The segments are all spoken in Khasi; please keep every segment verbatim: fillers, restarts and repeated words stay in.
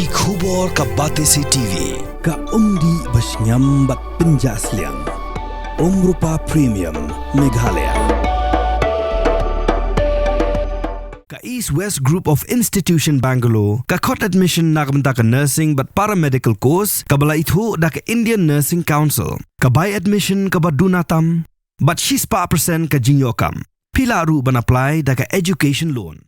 Ki khubor ka Batesi T V, ka umdih ba shngiam bad pynjah sliang. Umrupa Premium, Meghalaya. Ka East West Group of Institution Bangalore, ka khot admission na ka bynta ka nursing bad paramedical course, kaba la ithuh da ka Indian Nursing Council, ka bai admission kaba duna tam, bad shispah percent ka jingïoh kam. Phi lah ruh ban apply da ka education loan.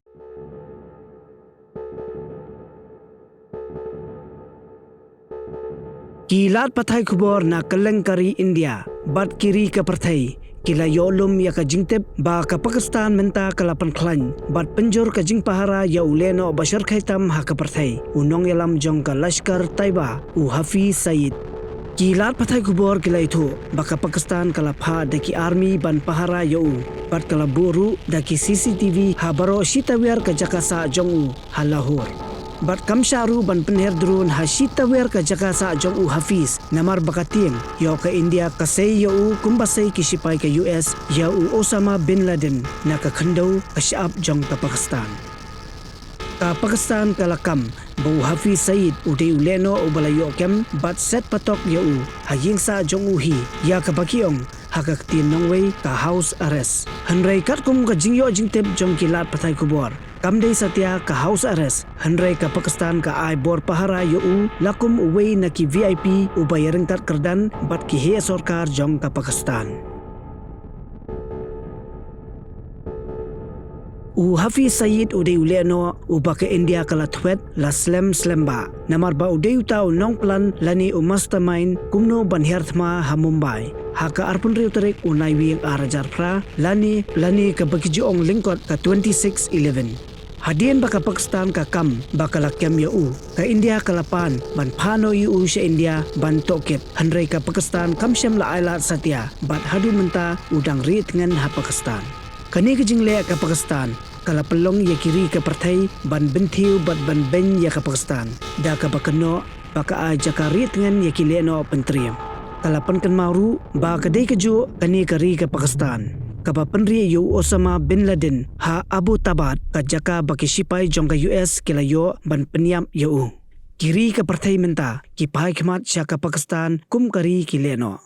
Ki lad pathai khubor na kylleng ka ri India bad ki ri ka pyrthei ki la ïoh lum ïa ka jingtip ba ka Pakistan mynta ka la pynkhlaiñ bad pynjur ka jingpahara ïa u lehnoh ba shyrkhei tam ha ka pyrthei, u nongïalam jong ka Lashkar Taiba, u Hafiz Saeed. Ki lad pathai khubor ki la ïathuh ba ka Pakistan ka la phah da ki army ban pahara ïa u, bad ka la buh ruh da ki C C T V ha baroh shi tawiar ka jaka sah jong u ha Lahore. Bad kam shah ruh ban pynher drone ha shi tawiar ka jaka sah jong u Hafiz, namar ba ka tieng ïoh ka India ka sei ïa u kumba sei ki shipai ka U S ïa u Osama bin Laden na ka khyndew ka shyiap jong ka Pakistan. Ka Pakistan ka la kam ba u Hafiz Saeed u dei u lehnoh uba la ïoh kem bad set patok ïa u ha ïing sah jong u hi, ïa kaba ki ong ha ka ktien nongwei ka house arrest. Hynrei katkum ka jingïoh jingtip jong ki lad pathai khubor, kam dei satia ka house arrest, hynrei ka Pakistan ka ai bor pahara ïa u la kum uwei na ki V I P uba ïaryngkat kyrdan bad ki heh sorkar jong ka Pakistan. U Hafiz Saeed u dei u lehnoh uba ka India ka la thwet la slem slem bah, namar ba u dei uta u nongplan lane u mastermind kumno ban hiar thma ha Mumbai ha ka arphew hynriew tarik u Naiwieng ar hajar phra, lane, lane kaba ki ju ong lyngkot ka twenty-six eleven. Hadien ba ka Pakistan ka kam ba ka la kem ïa u, ka India ka la pan ban phah noh ïa u sha India ban tohkit, hynrei ka Pakistan kam shym la ailad satia bad haduh mynta u dang rieh tngen ha Pakistan. Kane ka jingleh ka Pakistan ka la pynlong ïa ki ri ka pyrthei ban bynthiew bad ban beiñ ïa ka Pakistan da kaba kynnoh ba ka ai jaka rieh tngen ïa ki lehnoh pyntriem. Ka la pynkynmaw ruh ba ka dei kajuh kane ka ri ka Pakistan kaba pynrieh ïa u Osama bin Laden ha Abbottabad, ka jaka ba ki shipai jong ka U S ki la ïoh ban pynïap ïa u. Ki ri ka pyrthei mynta ki phai khmat sha ka Pakistan kum ka ri ki lehnoh.